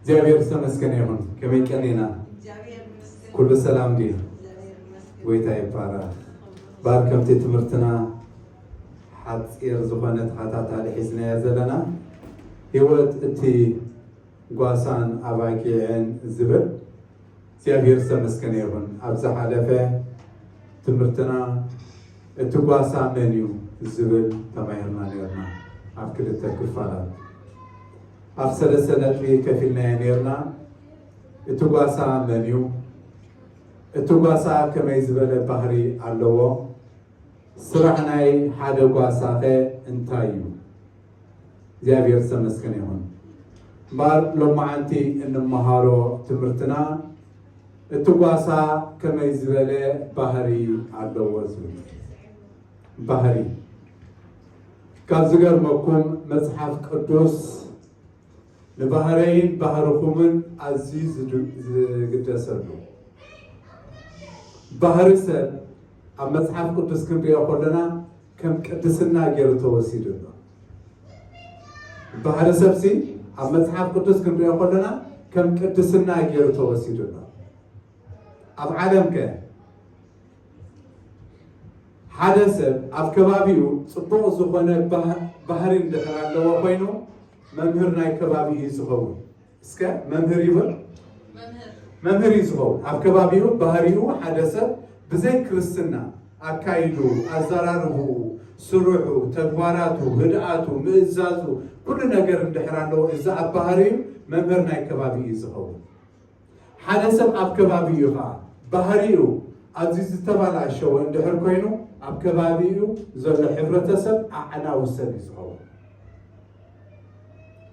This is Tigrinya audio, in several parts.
እግዚኣብሔር ዝተመስገነ ይኹን። ከመይ ቀኒና? ኩሉ ሰላም ድዩ? ጎይታ ይባረኽ። ባር ከምቲ ትምህርትና ሓፂር ዝኾነ ተኸታታሊ ሒዝናዮ ዘለና ህይወት እቲ ጓሳን ኣባጊዕን ዝብል እግዚኣብሔር ዝተመስገነ ይኹን። ኣብ ዝሓለፈ ትምህርትና እቲ ጓሳ መን እዩ ዝብል ተማሂርና ነርና ኣብ ክልተ ክፋላት። ኣብ ሰለስተ ነጥቢ ከፊልናዮ ነርና። እቲ ጓሳ መን እዩ? እቲ ጓሳ ከመይ ዝበለ ባህሪ ኣለዎ? ስራሕ ናይ ሓደ ጓሳኸ እንታይ እዩ? እግዚኣብሔር ዝተመስገነ ይኹን። እምበኣር ሎማዓንቲ እንመሃሮ ትምህርትና እቲ ጓሳ ከመይ ዝበለ ባህሪ ኣለዎ ዝብል ባህሪ። ካብ ዝገርመኩም መጽሓፍ ቅዱስ ንባህረይን ባህርኹምን ኣዝዩ ዝግደሰሉ። ባህሪ ሰብ ኣብ መጽሓፍ ቅዱስ ክንሪኦ ከለና ከም ቅድስና ገይሩ ተወሲዱ ኣሎ። ባህሪ ሰብሲ ኣብ መጽሓፍ ቅዱስ ክንሪኦ ከለና ከም ቅድስና ገይሩ ተወሲዱ ኣሎ። ኣብ ዓለም ከ ሓደ ሰብ ኣብ ከባቢኡ ጽቡቕ ዝኾነ ባህሪ እንድሕር ኣለዎ ኮይኑ መምህር ናይ ከባቢ እዩ ዝኸውን። እስከ መምህር ይብል መምህር እዩ ዝኸውን። ኣብ ከባቢኡ ባህሪኡ ሓደ ሰብ ብዘይ ክርስትና ኣካይዱ፣ ኣዘራርብኡ፣ ስርሑ፣ ተግባራቱ፣ ህድኣቱ፣ ምእዛዙ፣ ኩሉ ነገር እንድሕር ኣለዎ እዚ ኣብ ባህሪኡ መምህር ናይ ከባቢ እዩ ዝኸውን። ሓደ ሰብ ኣብ ከባቢኡ ኸዓ ባህሪኡ ኣብዚ ዝተባላሸወ እንድሕር ኮይኑ ኣብ ከባቢኡ ዘሎ ሕብረተሰብ ኣዕናዊ ሰብ እዩ ዝኸውን።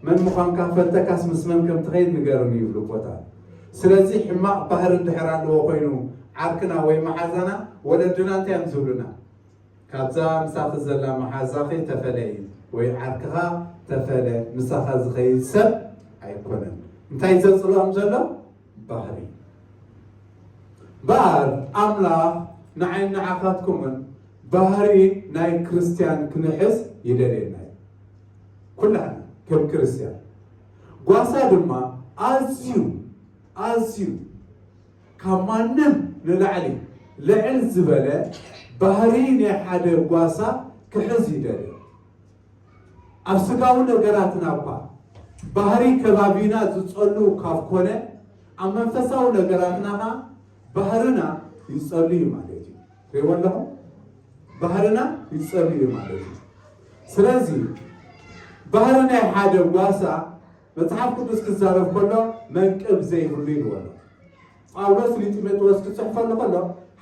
መን ምዃንካ ፈልጠካስ ምስ መን ከም ትኸይድ ንገርኒ ይብሉ ኣቦታት። ስለዚ ሕማቕ ባህሪ እንድሕር ኣለዎ ኮይኑ ዓርክና ወይ መሓዛና ወለድና እንታይ እዮም ዝብሉና? ካብዛ ምሳኺ ዘላ መሓዛኺ ተፈለዪ ወይ ዓርክኻ ተፈለ፣ ምሳኻ ዝኸይድ ሰብ ኣይኮነን። እንታይ ዘጽልኦም ዘሎ? ባህሪ። እምበኣር ኣምላኽ ንዓይን ንዓኻትኩምን ባህሪ ናይ ክርስትያን ክንሕዝ ይደልየና እዩ። ኩላህና ከም ክርስትያን። ጓሳ ድማ ኣዝዩ ኣዝዩ ካብ ማንም ንላዕሊ ልዕል ዝበለ ባህሪ ናይ ሓደ ጓሳ ክሕዝ ይደሊ። ኣብ ስጋዊ ነገራትና እኳ ባህሪ ከባቢና ዝጸሉ ካብ ኮነ ኣብ መንፈሳዊ ነገራትና ኸዓ ባህርና ይጸሉ እዩ ማለት እዩ። ትሪእዎ ኣለኹም? ባህርና ይጸሉ እዩ ማለት እዩ። ስለዚ ባህሪ ናይ ሓደ ጓሳ መጽሓፍ ቅዱስ ክዛረብ ከሎ መንቅብ ዘይብሉ ይብሎ ኣሎ። ጳውሎስ ንጢሞቴዎስ ክጽሕፈሉ ከሎ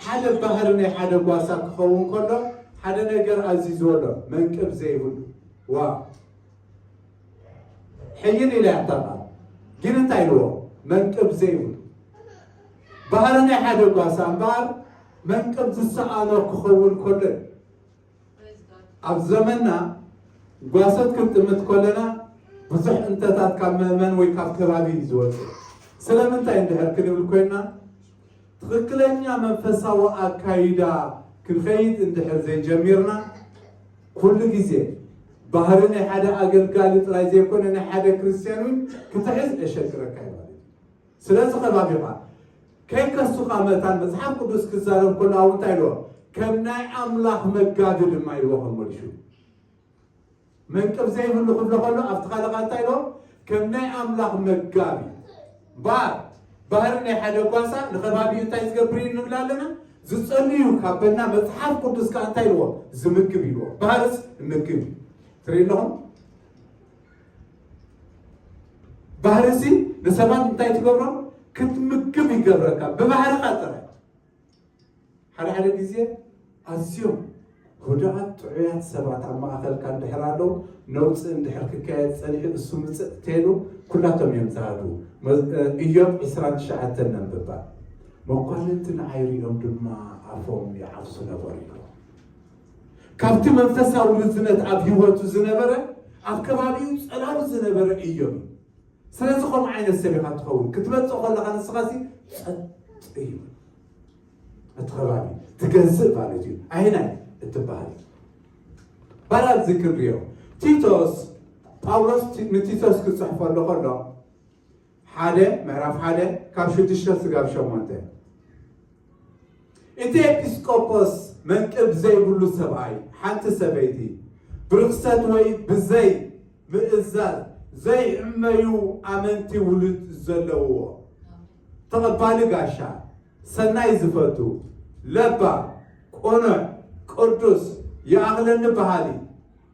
ሓደ ባህሪ ናይ ሓደ ጓሳ ክኸውን ከሎ ሓደ ነገር ኣዚዝዎ ኣሎ፣ መንቅብ ዘይብሉ። ዋ ሕይል ኢላ እያ እታ ቃል። ግን እንታይ ኢልዎ? መንቅብ ዘይብሉ። ባህሪ ናይ ሓደ ጓሳ እምበኣር መንቅብ ዝሰኣኖ ክኸውን ከሎ እዩ። ኣብ ዘመንና ጓሶት ክንጥምት ከለና ብዙሕ እንተታት ካብ መእመን ወይ ካብ ከባቢ እዩ ዝወፅእ። ስለምንታይ እንድሕር ክንብል ኮይንና ትኽክለኛ መንፈሳዊ ኣካይዳ ክንኸይድ እንድሕር ዘይጀሚርና ኩሉ ግዜ ባህሪ ናይ ሓደ ኣገልጋሊ ጥራይ ዘይኮነ ናይ ሓደ ክርስትያን እውን ክትሕዝ የሸግረካ እዩ ማለት እዩ። ስለዚ ከባቢኻ ከይከሱኻ መታን መጽሓፍ ቅዱስ ክዛረብ ከሎ ኣብ እንታይ ኢልዎ? ከም ናይ ኣምላኽ መጋቢ ድማ ኢልዎ ከም መሊሹ። መንቅብ ዘይብሉ ክብሎ ከሎ ኣብቲ ካልእ እንታይ ኢልዎ? ከም ናይ ኣምላኽ መጋቢ። ባር ባህሪ ናይ ሓደ ጓሳ ንኸባቢኡ እንታይ ዝገብር እዩ ንብል ኣለና? ዝጸልዩ ካብ በልና መጽሓፍ ቅዱስ ከኣ እንታይ ኢልዎ? ዝምግብ ኢልዎ። ባህርስ ምግብ እዩ። ትርኢ ኣለኹም? ባህርሲ ንሰባት እንታይ ትገብሮም? ክትምግብ ይገብረካ ብባህርኻ ጥራይ። ሓደ ሓደ ግዜ ኣዝዮም ህዱኣት ጥዑያት ሰባት ኣብ ማእኸልካ እንድሕር ኣለዉ፣ ነውፂ እንድሕር ክካየድ ፀኒሑ እሱ ምፅእ ተይሉ ኩላቶም እዮም ዝሃድዉ። መዝ- እ፣ ኢዮብ ዕስራን ትሽዓተን ነንብባ። መኳንንቲ ንዓይ ሪኦም ድማ ኣፎም ይዓፍሱ ነበሩ ኢሉ። ካብቲ መንፈሳዊ ርዝነት ኣብ ህይወቱ ዝነበረ ኣብ ከባቢኡ ፀላዊ ዝነበረ ኢዮብ እዩ። ስለዚ ከምኡ ዓይነት ሰብ ኢኻ ትኸውን። ክትመጽእ ከለኻ ንስኻሲ ጸጥ እዩ እቲ ከባቢ ትገዝእ ማለት እዩ። ኣይናይ እትበሃል ባር ኣብዚ ክንሪኦ ቲቶስ ጳውሎስ ቲ- ንቲቶስ ክጽሕፈሉ ከሎ ሓደ ምዕራፍ ሓደ ካብ ሽዱሽተ ስጋብ ሸሞንተ። እቲ ኤጲስቆጶስ መንቅብ ዘይብሉ ሰብኣይ ሓንቲ ሰበይቲ ብርኽሰት ወይ ብዘይ ምእዛዝ ዘይዕመዩ ኣመንቲ ውሉድ ዘለውዎ፣ ተቐባሊ ጋሻ፣ ሰናይ ዝፈቱ፣ ለባም፣ ቅኑዕ፣ ቅዱስ፣ ይኣኽለኒ በሃሊ፣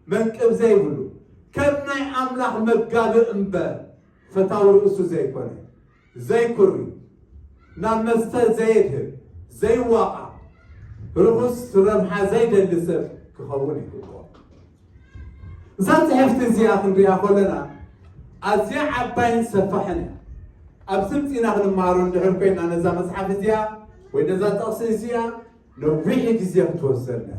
መንቅብ ዘይብሉ፣ ከም ናይ ኣምላኽ መጋቢ እምበር ፈታዊ ርእሱ ዘይኮነ፣ ዘይኩሪ፣ ናብ መስተ ዘየድህብ፣ ዘይዋቓ፣ ርኹስ ረብሓ ዘይደሊ ሰብ ክኸውን ይግብኦ። እዛ ጽሕፍቲ እዚኣ ክንሪኣ ከለና ኣዝያ ዓባይን ሰፋሕን እያ። ኣብዚ ምጺና ክንማሮ እንድሕር ኮይና ነዛ መጽሓፍ እዚኣ ወይ ነዛ ጥቕሲ እዚኣ ነዊሕ ግዜ ክትወስደና።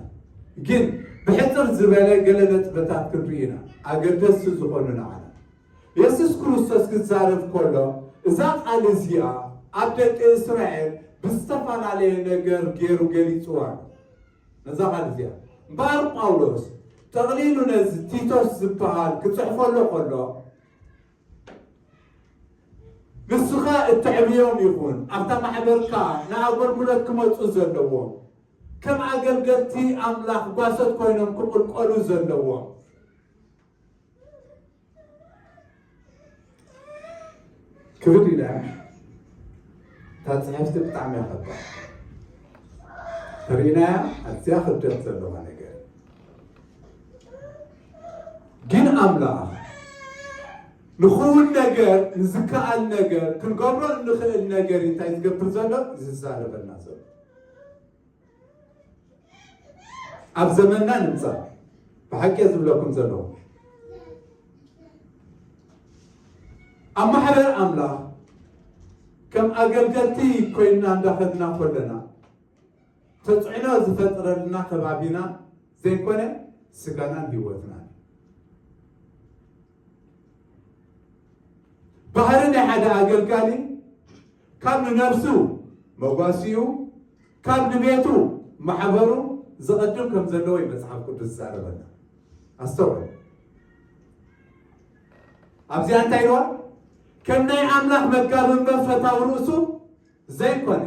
ግን ብሕጽር ዝበለ ገለ ነጥብታት ክንርኢ ኢና፣ ኣገደስቲ ዝኾኑ ንዓና። የሱስ ክርስቶስ ክዛረብ ከሎ እዛ ቃል እዚኣ ኣብ ደቂ እስራኤል ብዝተፈላለየ ነገር ገይሩ ገሊጽዋ ኣሎ። ነዛ ቃል እዚኣ እምበኣር ጳውሎስ ጠቕሊሉ ነዚ ቲቶስ ዝበሃል ክጽሕፈሉ ከሎ ንስኻ እተዕብዮም ይኹን ኣብታ ማሕበርካ ንኣገልግሎት ክመጹ ዘለዎም ከም ኣገልገልቲ ኣምላኽ ጓሶት ኮይኖም ክቕልቀሉ ዘለዎም ክብድ ኢላ እታ ጽሕፍቲ ብጣዕሚ እያ ኸባድ ተሪእናያ። ኣዝያ ክብደት ዘለዋ ነገር ግን ኣምላኽ ንኽውን ነገር ንዝከኣል ነገር ክንገብሮ እንኽእል ነገር እንታይ ዝገብር ዘሎ ዝዛረበና ዘሎ ኣብ ዘመንና ንምጻእ ብሓቂ ዝብለኩም ዘለኹ ኣብ ማሕበር ኣምላኽ ከም ኣገልገልቲ ኮይንና እንዳኸድና ከለና ተፅዕኖ ዝፈጥረልና ከባቢና ዘይኮነ ስጋናን ህይወትናን ባህሪ ናይ ሓደ ኣገልጋሊ ካብ ንነብሱ መጓሲኡ ካብ ንቤቱ ማሕበሩ ዝቐድም ከም ዘለዎ እዩ መፅሓፍ ቅዱስ ዝዛረበና። ኣስተውዕል። ኣብዚኣ እንታይ ኢልዋ? ከም ናይ ኣምላኽ መጋቢ እምበር ፈታዊ ርእሱ ዘይኮነ፣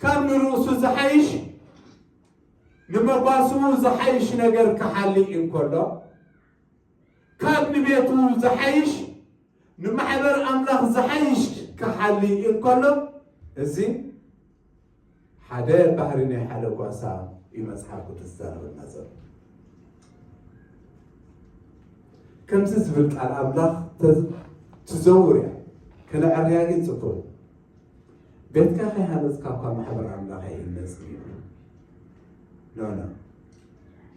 ካብ ንርእሱ ዝሓይሽ ንመጓስኡ ዝሓይሽ ነገር ክሓሊ እንከሎ፣ ካብ ንቤቱ ዝሓይሽ ንማሕበር ኣምላኽ ዝሓይሽ ክሓሊ እንከሎ፣ እዚ ሓደ ባህሪ ናይ ሓደ ጓሳ እዩ መጽሓፍ ቅዱስ ዝዛረበና ዘሎ። ከምዚ ዝብል ቃል ኣምላኽ ተዝ- ትዘውር እያ። ከነዕርያ ግን ጽቡቕ። ቤትካ ከይሃነጽካ እኳ ማሕበር ኣምላኽ ኣይህነጽን እዩ። ኖ፣ ኖ፣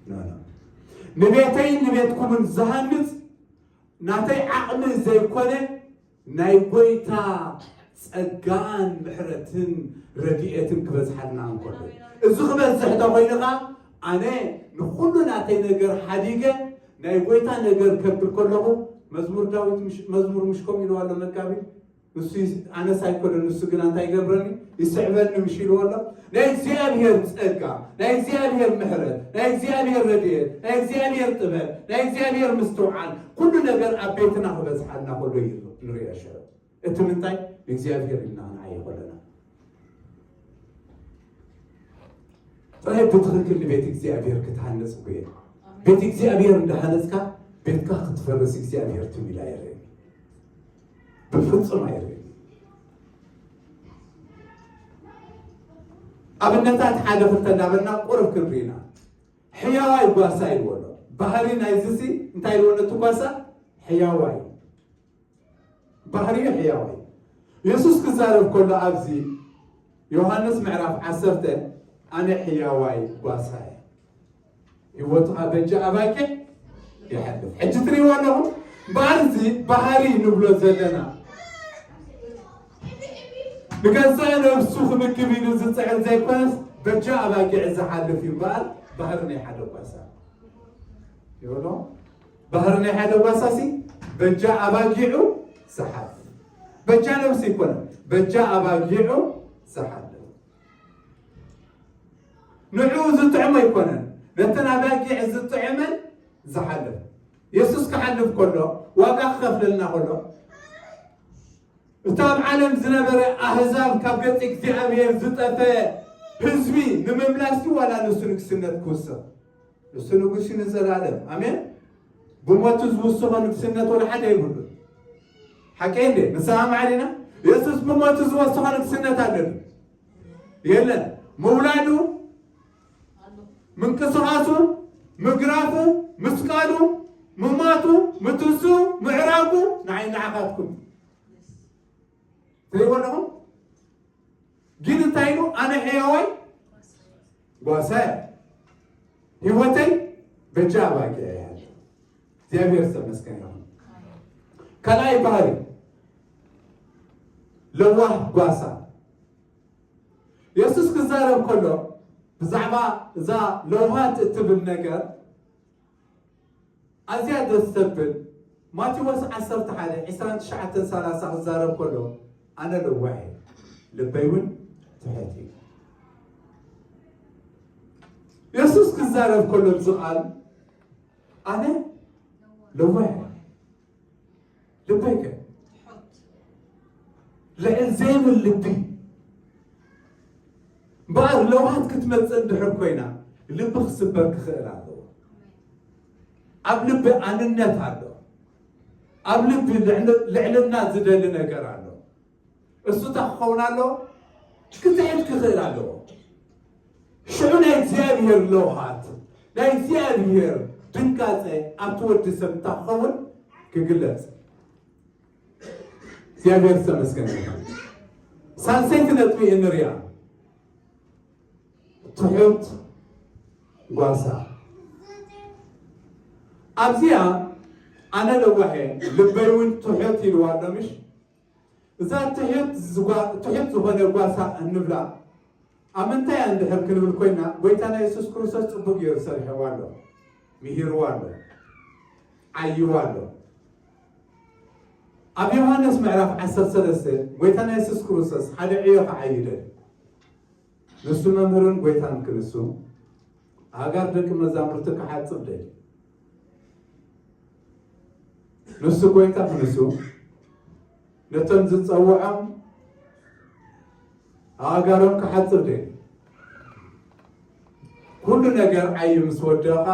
ኖ፣ ኖ። ንቤተይን ንቤትኩምን ዝሃንጽ ናተይ ዓቕሚ ዘይኮነ ናይ ጎይታ ጸጋን ምሕረትን ረድኤትን ክበዝሓልና እንከሎ እዩ። እዚ ክበዝሕ ተኾይኑ ኸዓ ኣነ ንኹሉ ናተይ ነገር ሓዲገ ናይ ጎይታ ነገር ከብል ከለኹ መዝሙር ዳዊት ምሽ- መዝሙር ምሽ ከምኡ ኢልዋ ኣሎ መጋቢ ንሱ ይስ- ኣነስ ኣይኮነን ንሱ ግና እንታይ ይገብረኒ ይስዕበኒ ምሽ ኢልዎ ኣሎ። ናይ እግዚኣብሔር ጸጋ ናይ እግዚኣብሔር ምሕረት ናይ እግዚኣብሔር ረድኤት ናይ እግዚኣብሔር ጥበብ ናይ እግዚኣብሔር ምስትውዓል ኩሉ ነገር ኣብ ቤትና ክበዝሓልና ከሎ እዩ ንሪኦ ሽዑ እቲ ምንታይ ንእግዚኣብሔር ኢልና ክንዓየ ከለና ጥራይ ብትኽክል ንቤት እግዚኣብሔር ክትሃነፅ እኮ እየ ቤት እግዚኣብሔር እንዳሃነፅካ ቤትካ ክትፈርስ እግዚኣብሔር ትም ኢላ የረኒ ብፍፁም ኣይረኒ ኣብነታት ሓደ ክልተ እናበልና ቁርብ ክንርኢና ሕያዋይ ጓሳ ይልዎ ኣሎ ባህሪ ናይዚ ሲ እንታይ ይልዎ ነቲ ጓሳ ሕያዋይ ባህሪኡ ሕያዋይ የሱስ ክዛረብ ከሎ ኣብዚ ዮሃንስ ምዕራፍ ዓሰርተ ኣነ ሕያዋይ ጓሳ እየ ህይወቱ ካብ በጃ ኣባጊዕ ይሓልፍ ሕጂ ትሪእዎ ኣለኹም እምበኣር እዚ ባህሪ ንብሎ ዘለና ንገዛእ ነብሱ ክምግብ ኢሉ ዝፅዕር ዘይኮነስ በጃ ኣባጊዕ ዝሓልፍ እዩ እምበኣር ባህሪ ናይ ሓደ ጓሳ ይብሎ ባህሪ ናይ ሓደ ጓሳሲ በጃ ኣባጊዑ ዝሓልፍ በጃ ነብሱ ይኮነ በጃ ኣባጊዑ ዝሓልፍ ንዕኡ ዝጥዕሞ ኣይኮነን ነተን ኣባጊዕ ዝጥዕመን ዝሓልፍ የሱስ ክሓልፍ ከሎ ዋጋ ክኸፍለልና ከሎ እታ ኣብ ዓለም ዝነበረ ኣህዛብ ካብ ገጽ እግዚኣብሔር ዝጠፈ ህዝቢ ንምምላስ እዩ ዋላ ንሱ ንግስነት ክውስኽ? ንሱ ንጉስ እዩ ንዘለኣለም። ኣሜን። ብሞቱ ዝውስኾ ንግስነት ወላ ሓደ የብሉ። ሓቀይ እንዴ? ንስማማዕ ዲና? የሱስ ብሞቱ ዝወስኾ ንግስነት ኣለሉ? የለን። ምውላዱ፣ ምንቅስቓሱ፣ ምግራፉ፣ ምስቃሉ፣ ምማቱ፣ ምትንሱ፣ ምዕራጉ ንዓይ ንዓኻትኩም ትሪእዎ ኣለኹም። ግን እንታይ ኢሉ? ኣነ ሕያዋይ ጓሳ እየ፣ ህይወተይ በጃ ኣባጊዕ እያ። እግዚኣብሔር ዝተመስገነ ይኹን። ካልኣይ ባህሪ ለዋህ ጓሳ። የሱስ ክዛረብ ከሎ ብዛዕባ እዛ ለውሃት እትብል ነገር ኣዝያ ደስ ተብል። ማቴዎስ ዓሰርተ ሓደ ዕስራን ትሽዓተን ሰላሳ ክዛረብ ከሎ ኣነ ለዋህ እየ፣ ልበይ እውን ትሕት እዩ። የሱስ ክዛረብ ከሎ እዚ ቃል ኣነ ለዋህ እየ፣ ልበይ ከ ልዕል ዘይብል ልቢ እምበኣር ለውሃት ክትመጽእ እንድሕር ኮይና ልቢ ክስበር ክኽእል ኣለዎ። ኣብ ልቢ ኣንነት ኣሎ። ኣብ ልቢ ልዕል- ልዕልና ዝደሊ ነገር ኣሎ። እሱ እንታይ ክኸውን ኣለዎ? ክትሕት ክኽእል ኣለዎ። ሽዑ ናይ እግዚኣብሔር ለውሃት፣ ናይ እግዚኣብሔር ድንጋጸ ኣብቲ ወዲ ሰብ እንታይ ክኸውን ክግለጽ። እግዚኣብሔር ዝተመስገነ ይኹን። ሳልሰይቲ ነጥቢ እንሪኣ ትሑት ጓሳ። ኣብዚኣ ኣነ ለዋሄ ልበይ እውን ትሑት ኢልዋ ኣሎ ምሽ? እዛ ትሑት ዝጓ- ትሑት ዝኾነ ጓሳ እንብላ ኣብ ምንታይ እያ እንድሕር ክንብል ኮይና፣ ጎይታና የሱስ ክርስቶስ ጽቡቅ ገይሩ ሰሪሕዋ ኣሎ፣ ምሂርዋ ኣሎ፣ ዓይይዋ ኣሎ። ኣብ ዮሃንስ ምዕራፍ ዓሰርተ ሰለስተ ጎይታና የሱስ ክርስቶስ ሓደ ዕዮ ክዓይደ ንሱ መምህርን ጎይታን ክንሱ ኣእጋር ደቂ መዛሙርቲ ክሓጽብ ደልዩ። ንሱ ጎይታ ክንሱ ነቶም ዝጸውዖም ኣእጋሮም ክሓጽብ ደልዩ። ኩሉ ነገር ዓዩ ምስ ወደቐ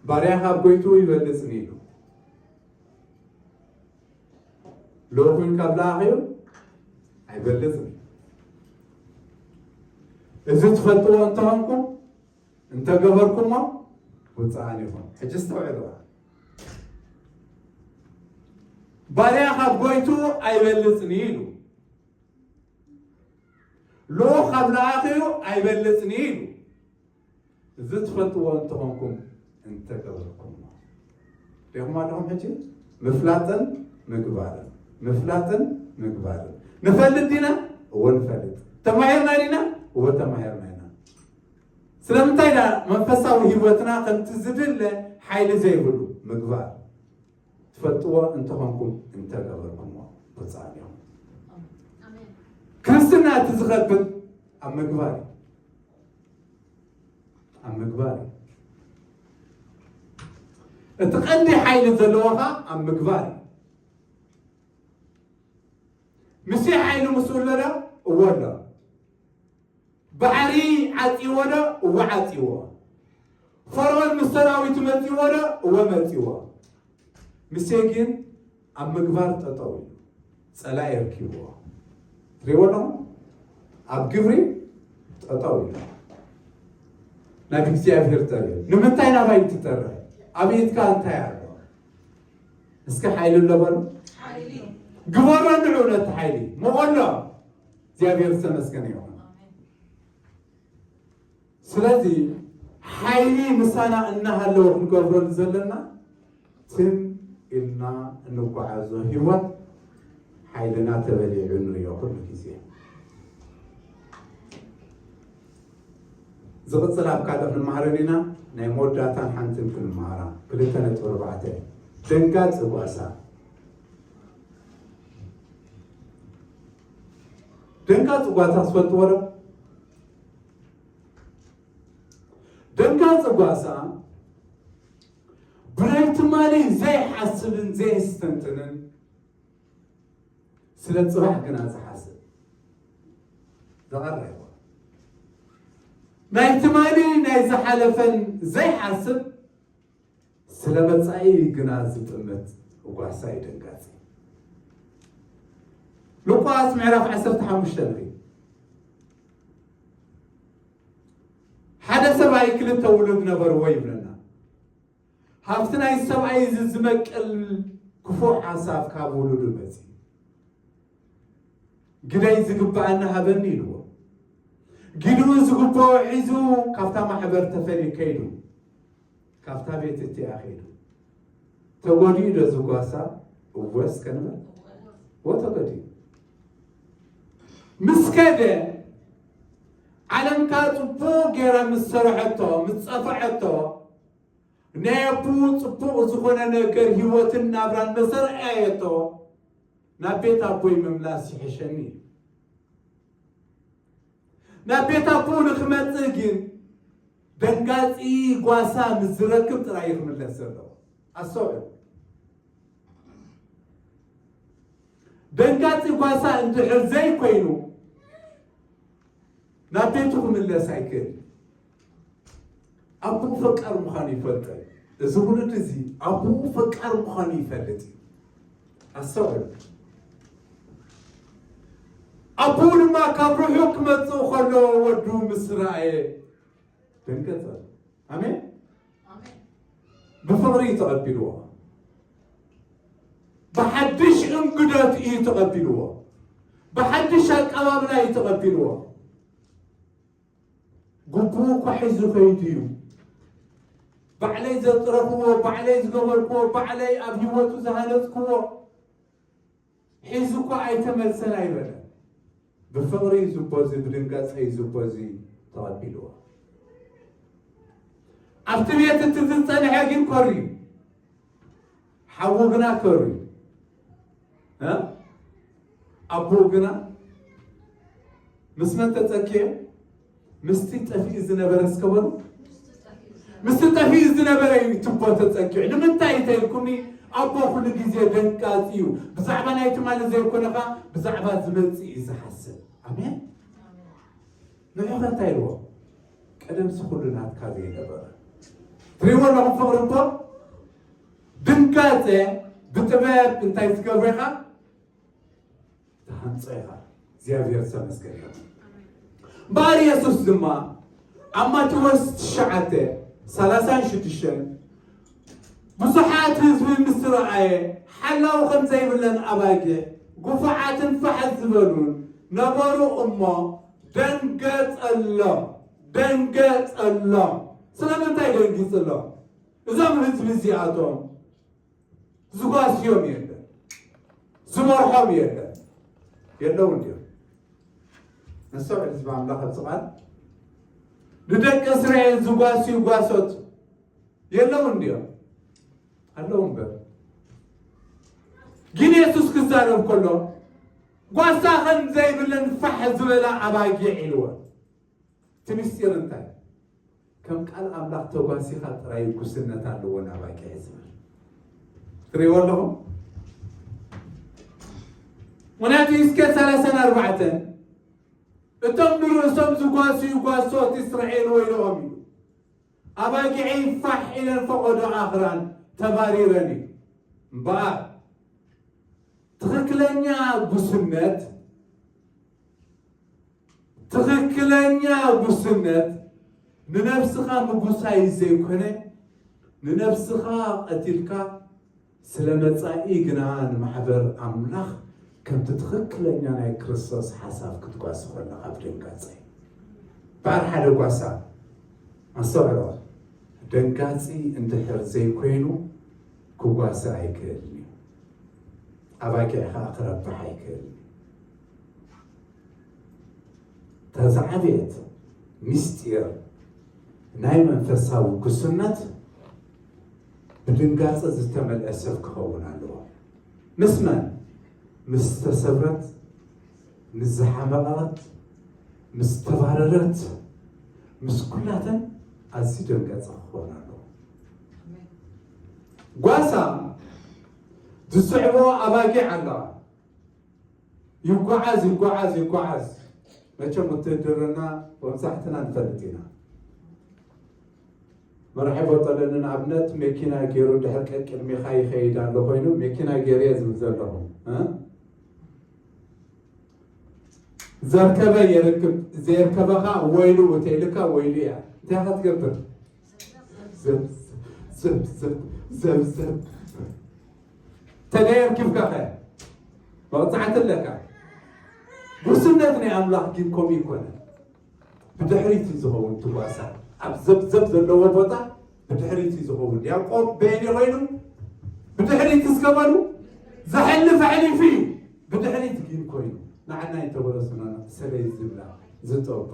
ባርያ ካብ ጎይትኡ ይበልጽ ኢሉ። ሎኹን ካብ ለኣኺኡ ኣይበልጽን። እዚ ትፈልጥዎ እንተኾንኩም እንተገበርኩሞ ውፅኣን ይኹን። ሕጂ ዝተውዕልዋ ባርያ ካብ ጎይቱ ኣይበልጽን ኢሉ። ሎኽ ካብ ለኣኺኡ ኣይበልጽን ኢሉ። እዚ ትፈልጥዎ እንተኾንኩም እንተገበርኩሞ። ሪኹም ኣለኹም ሕጂ ምፍላጥን ምግባርን ምፍላጥን ምግባርን ንፈልጥ ዲና? እወ ንፈልጥ። ተማሂርና ዲና? እወ ተማሂርና ኢና። ስለምንታይ ኢና መንፈሳዊ ህይወትና ከምቲ ዝድለ ሓይሊ ዘይብሉ ምግባር? ትፈልጥዎ እንተኾንኩም እንተገበርኩሞ ብፁዓን ኢኹም። ክርስትና እቲ ዝኸብድ ኣብ ምግባር እዩ። ኣብ ምግባር እዩ። እቲ ቀንዲ ሓይሊ ዘለዎ ኸዓ ኣብ ምግባር እዩ። ምሴ ሓይሊ ምስ ውለደ እወ ኣሎ። ባሕሪ ዓጽይዎ ዶ? እወ ዓጽይዎ። ፈርዖን ምስ ሰራዊቱ መጽይዎ ዶ? እወ መጽይዎ። ምሴ ግን ኣብ ምግባር ጠጠው ኢሉ ጸላኢ ኣርኪብዎ። ትሪእዎ ኣለኹም? ኣብ ግብሪ ጠጠው ኢሉ ናብ እግዚኣብሔር ጠርዩ። ንምንታይ ናባይ ትጠርሕ? ኣብ ኢድካ እንታይ ኣሎ? እስከ ሓይሊ ኣሎ በሉ። ግበሮ ንዑ ነቲ ሓይሊ መቐሎ። እግዚኣብሔር ዝተመስገነ ይኹን። ስለዚ ሓይሊ ምሳና እናሃለወ ክንገብረሉ ዘለና ትም ኢልና እንጓዓዞ ህይወት ሓይልና ተበሊዑ ንሪኦ ኩሉ ግዜ። ዝቕጽል ኣብ ካልእ ክንመሃረን ኢና። ናይ መወዳእታን ሓንትን ክንመሃራ ክልተ ነጥቢ ኣርባዕተ ደንጋጽ ጓሳ። ደንጋጽ ጓሳ ትፈልጥዎ ዶ? ደንጋጽ ጓሳ ብናይ ትማሊ ዘይሓስብን ዘየስተንትንን፣ ስለ ጽባሕ ግና ዝሓስብ። ዝቐረበ ናይ ትማሊ ናይ ዝሓለፈን ዘይሓስብ፣ ስለ መጻኢ ግና ዝጥምት ጓሳ እዩ ደንጋጺ። ሉቃስ ምዕራፍ ዓሰርተ ሓሙሽተ ንርኢ። ሓደ ሰብኣይ ክልተ ውሉድ ነበርዎ ይብለና። ሃብቲ ናይ ሰብኣይ እዚ ዝመቅል ክፉእ ሓሳብ ካብ ውሉዱ መጺ። ግደይ ዝግብኣኒ ሃበኒ ኢልዎ። ግድኡ ዝግብኦ ሒዙ ካብታ ማሕበር ተፈልዩ ከይዱ። ካብታ ቤት እቲኣ ከይዱ። ተጎዲኡ ዶ ዝጓሳ? እወ እስከ ንበል። እወ ተጎዲኡ። ምስ ከደ ዓለምካ ጽቡቕ ጌራ ምስ ሰርሐቶ፣ ምስ ጸፍዐቶ፣ ናይ ኣቦኡ ጽቡቕ ዝኾነ ነገር ህይወትን ናብራን መሰረኣየቶ፣ ናብ ቤት ኣቦይ ምምላስ ይሕሸኒ። ናብ ቤት ኣቦኡ ንክመጽእ ግን ደንጋጺ ጓሳ ምስ ዝረክብ ጥራይ እዩ ክምለስ ዘለዎ። ኣስተውዕል። ደንጋጺ ጓሳ እንድሕር ዘይኮይኑ ናብ ቤቱ ክምለስ ኣይክእል። ኣቦኡ ፈቃር ምዃኑ ይፈልጥ። እዚ ውሉድ እዚ ኣቦኡ ፈቃር ምዃኑ ይፈልጥ እዩ። ኣስተውዕል። ኣቦኡ ድማ ካብ ርሑቕ ክመጽእ ከሎ ወዱ ምስ ረኣየ ደንገጸ። ኣሜን። ብፍቕሪ እዩ ተቐቢልዎ። ብሓድሽ እንግዶት እዩ ተቐቢልዎ። ብሓድሽ ኣቀባብላ እዩ ተቐቢልዎ። ግቡኡ እኳ ሒዙ ከይዱ እዩ። ባዕለይ ዘጥረኽዎ፣ ባዕለይ ዝገበርክዎ፣ ባዕለይ ኣብ ህይወቱ ዝሃነፅክዎ ሒዙ እኳ ኣይተመልሰን ኣይበለን። ብፍቕሪ እዩ ዝቦ እዚ፣ ብድንጋጸ እዩ ዝቦ እዚ ተቐቢልዎ። ኣብቲ ቤት እቲ ዝጸንሐ ግን ኮርዩ፣ ሓዉ ግና ኮርዩ። እ? ኣቦኡ ግና ምስ መን ተጸግዑ? ምስቲ ጠፊኡ ዝነበረ እስከ በሉ። ምስቲ ጠፊኡ ዝነበረ እዩ ትቦ ተጸግዑ። ንምንታይ እንተኢልኩምኒ፣ ኣቦ ኩሉ ግዜ ደንጋጺ እዩ። ብዛዕባ ናይ ትማሊ ዘይኮነኻ፣ ብዛዕባ ዝመጽእ እዩ ዝሓስብ። ኣሜን። ንዑ ከ እንታይ ኢልዎ? ቀደምሲ ኩሉ ናትካ ዘይነበረ። ትሪእዎ ኣለኹም ፍቕሪ እኮ? ድንጋጸ ብጥበብ እንታይ ትገብሮ ኢኻ? ትሃንጾ ኢኻ። እግዚኣብሔር ዝተመስገነ ይኹን። እምበኣር የሱስ ድማ ኣብ ማቴዎስ ትሽዓተ፣ ሰላሳን ሽዱሽተን፣ ብዙሓት ህዝቢ ምስ ረኣየ፣ ሓላው ከም ዘይብለን ኣባጊዕ፣ ግፉዓትን ፋሕ ዝበሉን ነበሩ እሞ፣ ደንገጸሎም፣ ደንገጸሎም። ስለምንታይ ደንጊጽሎም? እዞም ህዝቢ እዚኣቶም ዝጓስዮም የለን፣ ዝመርሖም የለን። የለውን ድዮም? ነስተውዕል ህዝቢ ኣምላኽ ኣብዚ ቃል። ንደቂ እስራኤል ዝጓስዩ ጓሶት የለውን ድዮም? ኣለዉ እምበር። ግን የሱስ ክዛረብ ከሎ፣ ጓሳ ከም ዘይብለን ፋሕ ዝበላ ኣባጊዕ ኢልወን። እቲ ምስጢር እንታይ? ከም ቃል ኣምላኽ ተጓሲኻ ጥራይ ጉስነት ኣለዎ ናብ ኣባጊዕ ዝብል። ትርእይዎ ኣለኹም? ምኽንያቱ፣ እስከ ሰላሳን ኣርባዕተን፣ እቶም ንርእሶም ዝጓስዩ ጓሶት እስራኤል ወይልኦም እዩ። ኣባጊዐይ ፋሕ ኢለን ፈቐዶ ኣኽራን ተባሪረን እዩ። እምበኣር፣ ትኽክለኛ ጉስነት፣ ትኽክለኛ ጉስነት ንነብስኻ ምጉሳይ ዘይኮነ፣ ንነብስኻ ቀቲልካ ስለ መጻኢ ግና ንማሕበር ኣምላኽ ከምቲ ትኽክለኛ ናይ ክርስቶስ ሓሳብ ክትጓሲ ከለኻ ብደንጋጸ እዩ። እምበኣር ሓደ ጓሳ፣ ኣስተውዕሎ፣ ደንጋጺ እንድሕር ዘይኮይኑ ክጓሲ ኣይክእልን እዩ። ኣባጊዕ ኸኣ ክረብሕ ኣይክእልን እዩ። እታ ዝዓበየት ምስጢር ናይ መንፈሳዊ ጉስነት ብድንጋጸ ዝተመልአ ሰብ ክኸውን ኣለዎ። ምስ መን? ምስ ዝተሰብረት፣ ምስ ዝሓመቐት፣ ምስ ተባረረት፣ ምስ ኩላተን ኣዝዩ ደንጋጸ ክኸውን ኣለዎ። ጓሳ ዝስዕቦ ኣባጊዕ ኣለዋ። ይጓዓዝ ይጓዓዝ ይጓዓዝ። መቸም ውትድርና መብዛሕትና ንፈልጥ ኢና። መራሒ ቦጠለ ንኣብነት መኪና ገይሩ ድሕር ቀቅድሚኻ ይኸይድ ኣሎ ኮይኑ መኪና ገይረ ዝብል ዘለኹ ዘርከበ የርክብ ዘየርከበኻ ወይሉ ውተይልካ ወይሉ እያ። እንታይ ክትገብር? ዘብዘብዘብዘብ ተደየርኪብካ ኸ መቕፃዕቲ ኣለካ። ጉስነት ናይ ኣምላኽ ግን ከምኡ ይኮነ። ብድሕሪት እዩ ዝኸውን ትጓሳ ኣብ ዘብዘብ ዘለዎ ቦታ ብድሕሪት እዩ ዝኸውን። ያዕቆብ በየኒ ኮይኑ ብድሕሪት ዝገበሩ ዘሕልፍ ኣሕሊፉ እዩ። ብድሕሪት ግን ኮይኑ ንዓና እንተበለሱና ሰለይ ዝብላ ዝጠባ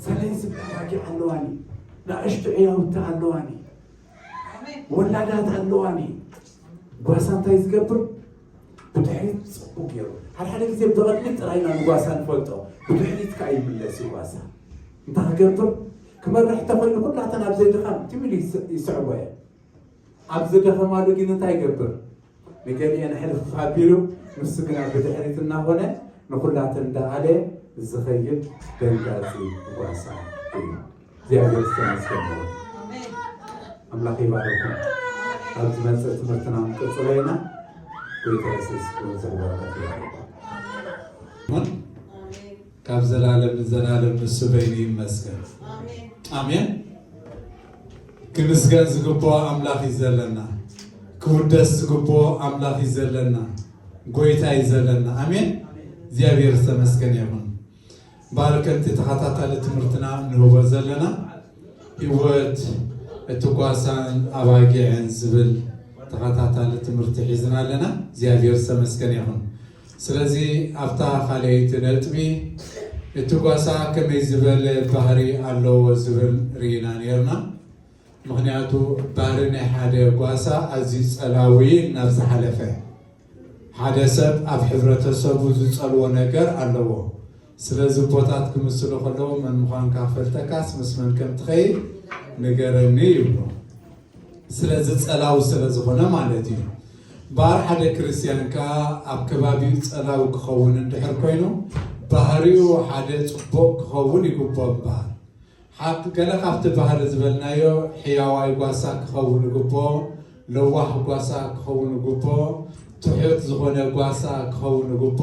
ሰለይ ዝብላ ዋጊ ኣለዋኒ። ንእሽቱ ዕያውቲ ኣለዋኒ። ወላዳት ኣለዋኒ። ጓሳ እንታይ ዝገብር? ብድሕሪት ጽቡቅ ገይሩ። ሓደ ሓደ ግዜ ብቕድሚት ጥራይ ኢና ንጓሳ ንፈልጦ። ብድሕሪት ከኣ ይምለስ እዩ ጓሳ። እንታይ ክገብር? ክመርሕ ተኾይኑ ኩላተን ኣብ ዘይድኻም ትም ኢሉ ይስ- ይስዕቦ እየ። ኣብ ዝደኸማሉ ግን እንታይ ይገብር? ንገሊአን ሕልፍ ኣቢሉ ንሱ ግና ብድሕሪት እናኾነ ንኹላተን እንዳኣለ ዝኸይድ ደንጋጺ ጓሳ እዩ። እግዚኣብሔር ዝተመስገነ ይሁን። ኣምላኽ ይባርኩም። ኣብ ዝመጽእ ትምህርትና ንቅጽሎ ኢና። ጎይታ የሱስ ብብዙሕ በረኸት ይባርኩም። ካብ ዘላለም ንዘላለም ንሱ በይኑ ይመስገን። ኣሜን። ክምስገን ዝግብኦ ኣምላኽ እዩ ዘለና። ክውደስ ዝግብኦ ኣምላኽ እዩ ዘለና። ጎይታ እዩ ዘለና። ኣሜን። እግዚኣብሔር ዝተመስገነ ይኹን። ባርከቲ ተኸታታሊ ትምህርትና እንህቦ ዘለና ህይወት እቲ ጓሳን ኣባጊዕን ዝብል ተኸታታሊ ትምህርቲ ሒዝና ኣለና። እግዚኣብሔር ዝተመስገነ ይኹን። ስለዚ ኣብታ ካልኣይቲ ነጥቢ እቲ ጓሳ ከመይ ዝበለ ባህሪ ኣለዎ ዝብል ርኢና ነርና። ምኽንያቱ ባህሪ ናይ ሓደ ጓሳ ኣዝዩ ጸላዊ ናብ ዝሓለፈ ሓደ ሰብ ኣብ ሕብረተሰቡ ዝጸልዎ ነገር ኣለዎ። ስለዚ ቦታት ክምስሉ ከለዉ መን ምዃንካ ፈልጠካስ ምስ መን ከም ትኸይድ ንገረኒ ይብሎ። ስለዚ ጸላዊ ስለ ዝኾነ ማለት እዩ። እምበኣር ሓደ ክርስትያን ከኣ ኣብ ከባቢኡ ጸላዊ ክኸውን እንድሕር ኮይኑ ባህሪኡ ሓደ ጽቡቕ ክኸውን ይግብኦ። እምበኣር ሓ- ገለ ካብቲ ባህሪ ዝበልናዮ ሕያዋይ ጓሳ ክኸውን ይግብኦ፣ ለዋህ ጓሳ ክኸውን ይግብኦ፣ ትሑት ዝኾነ ጓሳ ክኸውን ይግብኦ፣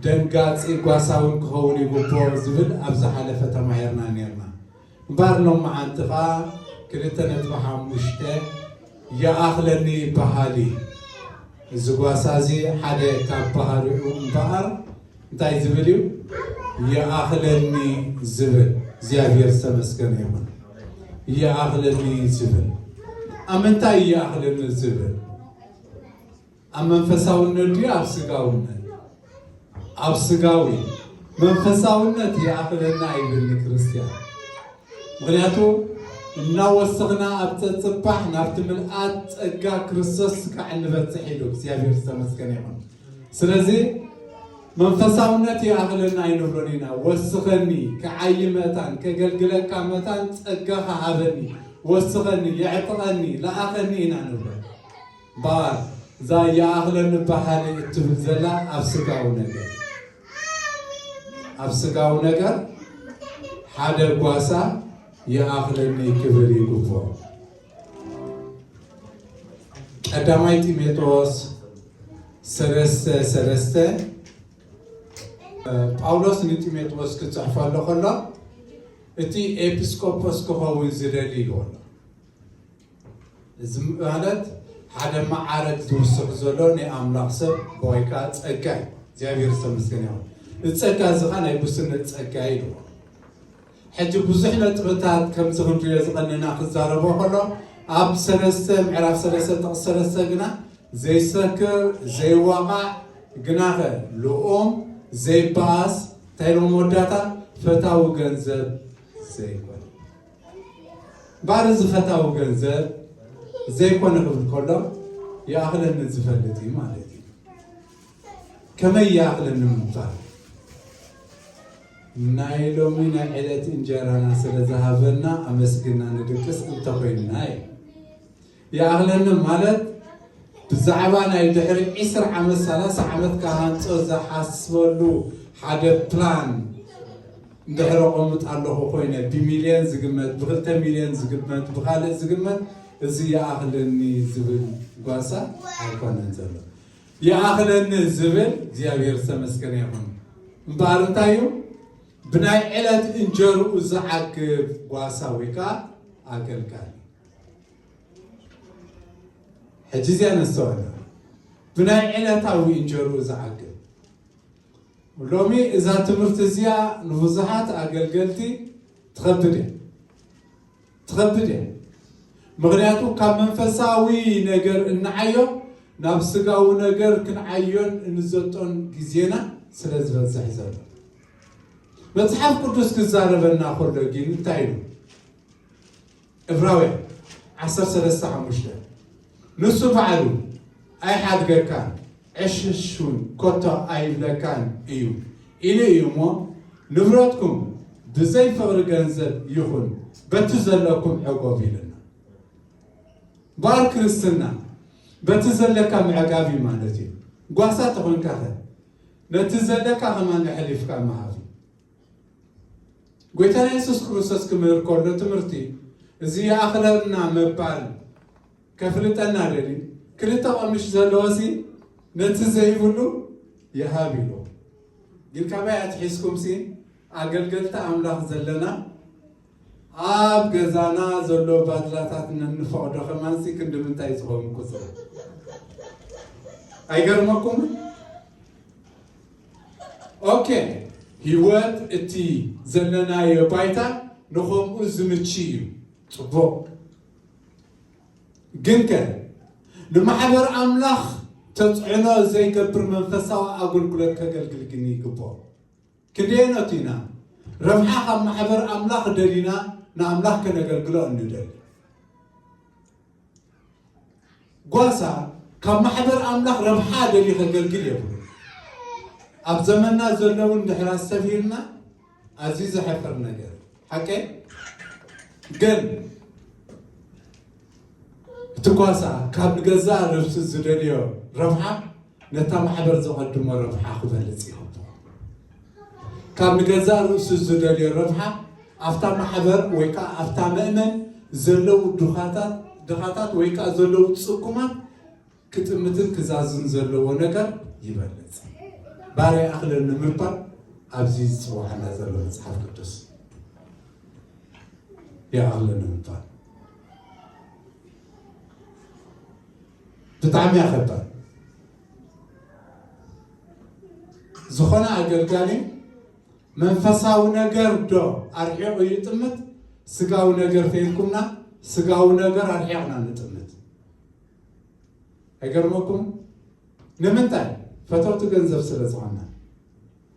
ደንጋጺ ጓሳ እውን ክኸውን ይግብኦ ዝብል ኣብ ዝሓለፈ ተማሂርና ነርና። እምበኣር ሎመዓንቲ ኸኣ ክልተ ነጥቢ ሓሙሽተ ይኣኽለኒ በሃሊ። እዚ ጓሳ እዚ ሓደ ካብ ባህሪኡ እምበኣር እንታይ ዝብል እዩ? ይኣኽለኒ ዝብል። እግዚኣብሔር ዝተመስገነ ይኹን። ይኣኽለኒ ዝብል። ኣብ ምንታይ ይኣኽለኒ ዝብል? ኣብ መንፈሳውነት ድዩ ኣብ ስጋውነት? ኣብ ስጋዊ። መንፈሳውነት ይኣኽለና ይብል ንክርስትያን። ምኽንያቱ እናወሰኽና ኣብ ተጽባሕ ናብቲ ምልኣት ጸጋ ክርስቶስ ስጋዕ እንበጽሕ ኢሉ እግዚኣብሔር ዝተመስገነ ይኹን። ስለዚ መንፈሳውነት ይኣኽለና ኣይንብሎን ኢና። ወስኸኒ፣ ክዓይ መታን፣ ከገልግለካ መታን ጸጋኻ ሃበኒ፣ ወስኸኒ፣ የዕጥቐኒ፣ ለኣኸኒ ኢና ንብሎ። እምበኣር እዛ ይኣኽለኒ በሃሊ እትብል ዘላ ኣብ ስጋዊ ነገር፣ ኣብ ስጋዊ ነገር ሓደ ጓሳ ይኣኽለኒ ክብል ይግብኦ። ቀዳማይ ጢሞቴዎስ ሰለስተ ሰለስተ ጳውሎስ ንጢሞቴዎስ ክጽሕፈሉ ከሎ እቲ ኤጲስቆጶስ ክኸውን ዝደሊ ኢልዎ ኣሎ። እዚ ማለት ሓደ መዓረግ ዝውስኽ ዘሎ ናይ ኣምላኽ ሰብ ወይ ከዓ ጸጋ እዩ። እግዚኣብሔር ዝተመስገነ ይኹን። እዚ ጸጋ እዚ ኸዓ ናይ ጉስነት ጸጋ እዩ ኢልዎ። ሕጂ ብዙሕ ነጥብታት ከምዚ ክንሪኦ ዝቐንና ክዛረቦ ከሎ ኣብ ሰለስተ ምዕራፍ ሰለስተ ጥቕሲ ሰለስተ ግና ዘይሰክር ዘይዋቓዕ ግናኸ ልኡም ዘይበኣስ እንታይ ኢሎም መወዳእታ ፈታዊ ገንዘብ ዘይኮነ እምበኣር እዚ ፈታዊ ገንዘብ ዘይኮነ ክብል ከሎ ይኣኽለኒ ዝፈልጥ እዩ ማለት እዩ። ከመይ ይኣኽለኒ ምባል ናይ ሎሚ ናይ ዕለት እንጀራና ስለ ዝሃበና ኣመስግና ንድቅስ እንተኾይንና እዩ። ይኣኽለኒ ማለት ብዛዕባ ናይ ድሕሪ ዒስራ ዓመት፣ ሰላሳ ዓመት ክሃንጾ ዝሓስበሉ ሓደ ፕላን እንድሕር ኣቐምጥ ኣለኹ ኮይነ፣ ብሚልዮን ዝግመት፣ ብክልተ ሚልዮን ዝግመት፣ ብኻልእ ዝግመት፣ እዚ ይኣኽለኒ ዝብል ጓሳ ኣይኮነን ዘሎ። ይኣኽለኒ ዝብል እግዚኣብሔር ዝተመስገነ ይኹን። እምበኣር እንታይ እዩ? ብናይ ዕለት እንጀርኡ ዝዓግብ ጓሳ ወይ ከዓ ኣገልጋሊ። ሕጂ እዚኣ ነስተውዕላ። ብናይ ዕለታዊ እንጀርኡ ዝዓግብ። ሎሚ እዛ ትምህርቲ እዚኣ ንብዙሓት ኣገልገልቲ ትኸብድ እያ። ትኸብድ እያ። ምኽንያቱ ካብ መንፈሳዊ ነገር እንዓዮ ናብ ስጋዊ ነገር ክንዓዮን እንዘጦን ግዜና ስለ ዝበዝሕ ዘሎ። መጽሓፍ ቅዱስ ክዛረበና ከሎ ግን እንታይ ኢሉ? ዕብራውያን ዓሰርተ ሰለስተ ሓሙሽተ፣ ንሱ ባዕሉ ኣይሓድገካን፣ ዕሽሽ እውን ኮቶ ኣይብለካን እዩ ኢሉ እዩ እሞ፣ ንብረትኩም ብዘይ ፍቕሪ ገንዘብ ይኹን በቲ ዘለኩም ዕቆብ ኢልና። እምበኣር ክርስትና በቲ ዘለካ ምዕጋብ እዩ ማለት እዩ። ጓሳ ተኾንካ ኸ ነቲ ዘለካ ከማን ኣሕሊፍካ ምሃብ እዩ። ጎይታና የሱስ ክርስቶስ ክምህር ከሎ ትምህርቲ እዚ ይኣኽለና ምባል ከፍልጠና ደልዩ፣ ክልተ ቀምሽ ዘለዎሲ ነቲ ዘይብሉ ይሃብ ኢሉ። ግን ካባይ ኣትሒዝኩምሲ ኣገልገልቲ ኣምላኽ ዘለና ኣብ ገዛና ዘሎ ባድላታት ነንፈቕዶ ከማንሲ ክንዲ ምንታይ ዝኸውን ቁጽሪ? ኣይገርመኩምን? ኦኬ፣ ህይወት እቲ ዘለናዮ ባይታ ንኸምኡ ዝምች እዩ። ጽቡቕ። ግንከ ንማሕበር ኣምላኽ ተጽዕኖ ዘይገብር መንፈሳዊ ኣገልግሎት ከገልግል ግን ይግብኦ። ክንደየኖት ኢና ረብሓ ካብ ማሕበር ኣምላኽ ደሊና ንኣምላኽ ከነገልግሎ እንደሊ? ጓሳ ካብ ማሕበር ኣምላኽ ረብሓ ደልዩ ከገልግል የብሉ። ኣብ ዘመንና ዘለውን ድሕራት ሰፊርና ኣዝዩ ዘሕፍር ነገር ሓቀ። ግን እቲ ጓሳ ካብ ንገዛእ ርእሱ ዝደልዮ ረብሓ ነታ ማሕበር ዘቐድሞ ረብሓ ክበልጽ ይኸብዶ። ካብ ንገዛእ ርእሱ ዝደልዮ ረብሓ ኣብታ ማሕበር ወይ ከዓ ኣብታ ምእመን ዘለዉ ድኻታት ድኻታት ወይ ከዓ ዘለዉ ጽጉማት ክጥምትን ክዛዝን ዘለዎ ነገር ይበልጽ። ባርያ ኣኽለኒ ምባል ኣብዚ ዝፅዋዕና ዘሎ መፅሓፍ ቅዱስ ይኣኽለኒ ምባል ብጣዕሚ ኣኸባድ ዝኾነ ኣገልጋሊ መንፈሳዊ ነገር ዶ ኣርሒቑ ይጥምት? ስጋዊ ነገር ተይልኩምና ስጋዊ ነገር ኣርሒቕና ንጥምት። ኣይገርመኩም? ንምንታይ? ፈተውቲ ገንዘብ ስለ ዝኾንና፣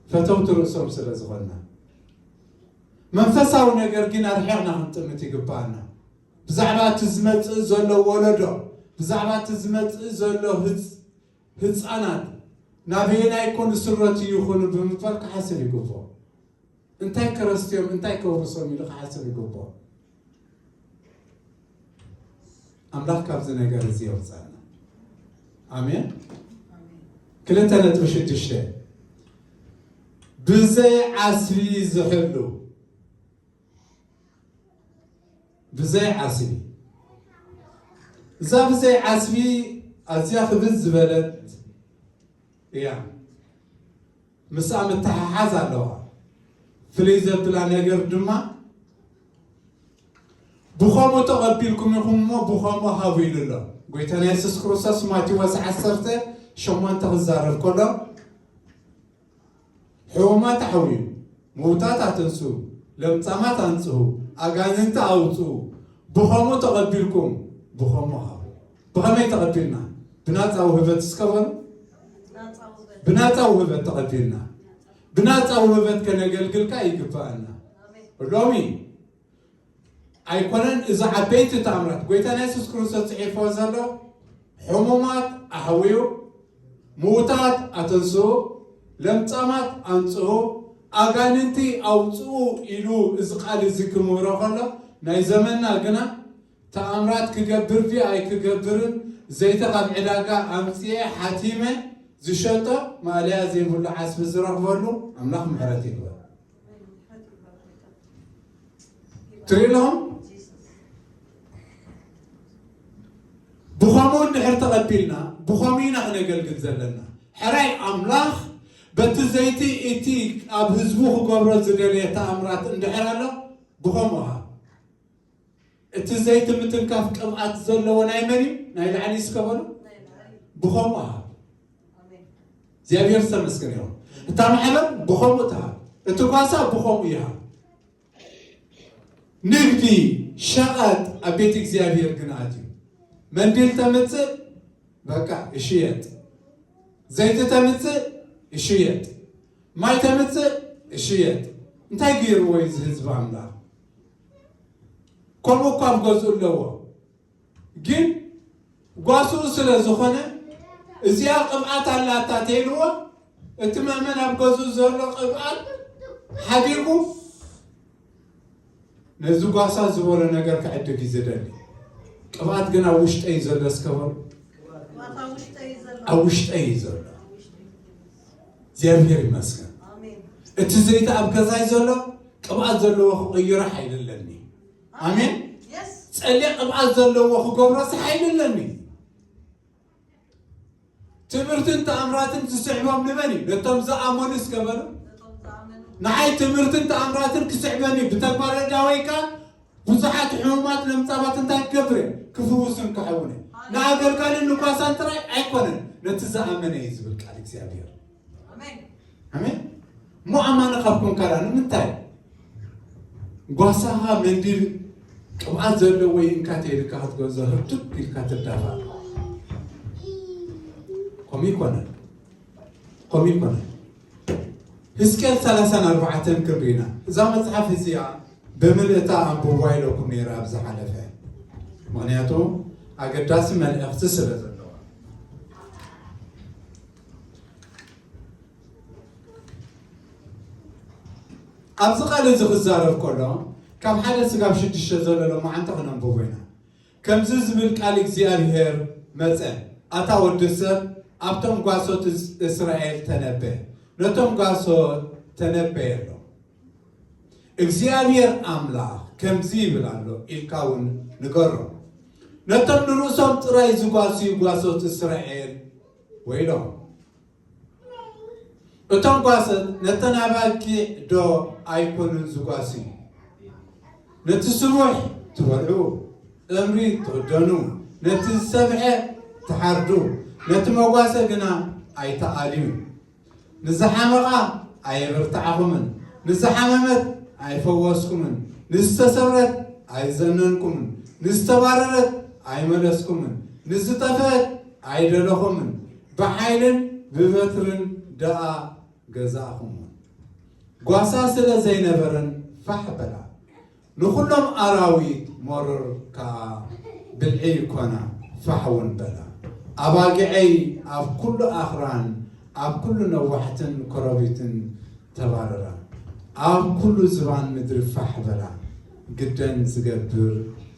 ፈተውቲ ርእሶም ስለ ዝኾንና። መንፈሳዊ ነገር ግን ኣርሒቕና ክንጥምት ይግባኣና። ብዛዕባ እቲ ዝመጽእ ዘሎ ወለዶ፣ ብዛዕባ እቲ ዝመጽእ ዘሎ ህጽ-፣ ህጻናት ናበየናይ ኮን ስረት ይኹን ብምባል ክሓስብ ይግብኦ። እንታይ ከረስትዮም፣ እንታይ ከውርሶም ኢሉ ክሓስብ ይግብኦ። ኣምላኽ ካብዚ ነገር እዚ የውፅኣና። ኣሜን። ክልተ ነጥቢ ሽዱሽተ፣ ብዘይ ዓስቢ ዝሕሉ፣ ብዘይ ዓስቢ። እዛ ብዘይ ዓስቢ ኣዝያ ክብድ ዝበለት እያ። ምስኣ ምትሕሓዝ ኣለዋ። ፍልይ ዘብላ ነገር ድማ ብኸምኡ ተቐቢልኩም ኢኹም እሞ ብኸምኡ ሃቡ ኢሉ ኣሎ ጎይታና የሱስ ክርስቶስ። ማቴዎስ ዓሰርተ ሸሞንተ ክዛረብ ከሎ ሕሙማት ኣሕውዩ፣ ምውታት ኣተንስኡ፣ ለምጻማት ኣንጽሁ፣ ኣጋንንቲ ኣውጽኡ፣ ብኸምኡ ተቐቢልኩም ብኸምኡ ሃቡ። ብኸመይ ተቐቢልና? ብናጻ ውህበት እስከ በሉ። ብናጻ ውህበት ተቐቢልና። ብናጻ ውህበት ከነገልግልካ ይግባኣና። ሎሚ ኣይኮነን እዚ ዓበይቲ ተኣምራት ጎይታና የሱስ ክርስቶስ ጽሒፎ ዘሎ ሕሙማት ኣሕውዩ፣ ምውታት ኣተንስኡ፣ ለምጻማት ኣንጽሁ፣ ኣጋንንቲ ኣውጽኡ ኢሉ እዚ ቃል እዚ ክምህሮ ከሎ ናይ ዘመንና ግና ተኣምራት ክገብር ድዩ ኣይክገብርን፣ ዘይቲ ካብ ዕዳጋ ኣምፅኤ ሓቲመ ዝሸጦ፣ ማእለያ ዘይብሉ ዓስቢ ዝረኽበሉ ኣምላኽ ምሕረት ይግበር። ትርኢ ኣለኹም? ብኸምኡ እንድሕር ተቐቢልና፣ ብኸምኡ ኢና ክነገልግል ዘለና። ሕራይ ኣምላኽ በቲ ዘይቲ እቲ ኣብ ህዝቡ ክገብሮ ዝደለየ ተኣምራት እንድሕር ኣሎ፣ ብኸምኡ ሃብ። እቲ ዘይቲ ምትንካፍ ቅብኣት ዘለዎ ናይ መን እዩ? ናይ ላዕሊ እስከ በሉ። ብኸምኡ ሃብ። እግዚኣብሔር ዝተመስገነ ይኹን። እታ ማሕበር ብኸምኡ ትሃብ። እቲ ጓሳ ብኸምኡ ይሃብ። ንግዲ፣ ሸቐጥ ኣብ ቤት እግዚኣብሔር ግን ኣትዩ። መንዲል ተምጽእ፣ በቃ ይሽየጥ። ዘይቲ ተምጽእ፣ ይሽየጥ። ማይ ተምጽእ፣ ይሽየጥ። እንታይ ገይርዎ እዩ እዚ ህዝቢ ኣምላኽ? ከምኡ እኳ ኣብ ገዝኡ ኣለዎ። ግን ጓስኡ ስለ ዝኾነ፣ እዚኣ ቅብኣት ኣላታ ተይልዎ፣ እቲ መእመን ኣብ ገዝኡ ዘሎ ቅብኣት ሓዲጉ ነዚ ጓሳ ዝበሎ ነገር ክዕድግ እዩ ዝደሊ። ቅብኣት ግን ኣብ ውሽጠይ እዩ ዘሎ፣ እስከ በሉ። ቅብኣት ኣብ ውሽጠይ እዩ ዘሎ። ኣብ ውሽጠይ እዩ ዘሎ። እግዚኣብሔር ይመስገን። ኣሜን። እቲ ዘይቲ ኣብ ገዛይ ዘሎ ቅብኣት ዘለዎ ክቕይሮ ሓይሊ ኣለኒ። ኣሜን። የስ። ጸሊእ ቅብኣት ዘለዎ ክገብሮስ ሓይሊ ኣለኒ። ትምህርትን ተኣምራትን ዝስሕቦም ንመን እዩ? ነቶም ዝኣመኑ እስከ በሉ። ነቶም ዝኣመኑ። ንዓይ ትምህርትን ተኣምራትን ክስሕበኒ እዩ። ብተግባር ዳወይካ ብዙሓት ሕሙማት ለምጻባት እንታይ ክገብር እየ? ክፍውስን ክሕውንን። ኣሜን። ንኣገልጋልን ንጓሳን ጥራይ ኣይኮነን፣ ነቲ ዝኣመነ እዩ ዝብል ቃል እግዚኣብሔር። ኣሜን። ኣሜን። እሞ ኣማኒ ካብ ኮንካ ደኣ ንምንታይ ጓሳኻ መንዲል ቅብኣት ዘለዎ ኢንካ ተይልካ ክትገዝኦ ህርድግ ኢልካ ትዳፋእ? ከምኡ ይኮነን። ከምኡ ይኮነን። ሕዝቅኤል ሰላሳን ኣርባዕተን ክንርኢና። እዛ መጽሓፍ እዚኣ ብምልእታ ኣንብብዋ ኢለኩም ነይረ ኣብ ዝሓለፈ። ምኽንያቱ ኣገዳሲ መልእኽቲ ስለ ዘለዋ። ኣብዚ ቃል እዚ ክዛረብ ከሎ ካብ ሓደ ስጋብ ሽዱሽተ ዘሎ ሎማዓንቲ ክነንብቦ ኢና። ከምዚ ዝብል ቃል እግዚኣብሔር መጸ፣ ኣታ ወዲ ሰብ፣ ኣብቶም ጓሶት እስ-፣ እስራኤል ተነበ፣ ነቶም ጓሶት ተነበየሎም። እግዚኣብሔር ኣምላኽ ከምዚ ይብል ኣሎ ኢልካ እውን ንገሮም። ነቶም ንርእሶም ጥራይ ዝጓስዩ ጓሶት እስራኤል ወይሎም። እቶም ጓሶት ነተን ኣባጊዕ ዶ ኣይኮኑን ዝጓስዩ? ነቲ ስቡሕ ትበልዑ፣ እምሪ ትኽደኑ፣ ነቲ ዝሰብሐ ትሓርዱ፣ ነቲ መጓሰ ግና ኣይትኣልዩን። ንዝሓመቓ ኣየበርትዓኹምን፣ ንዝሓመመት ኣይፈወስኩምን፣ ንዝተሰብረት ኣይዘነንኩምን፣ ንዝተባረረት ኣይመለስኩምን፣ ንዝጠፍአት ኣይደለኹምን። ብሓይልን ብበትርን ደኣ ገዛእኹምወን። ጓሳ ስለ ዘይነበረን ፋሕ በላ። ንኹሎም ኣራዊት መሮር ከኣ ብልዒ ኮና፣ ፋሕ እውን በላ። ኣባጊዐይ ኣብ ኩሉ ኣኽራን፣ ኣብ ኩሉ ነዋሕትን ኮረብትን ተባረራ። ኣብ ኩሉ ዝባን ምድሪ ፋሕ በላ። ግደን ዝገብር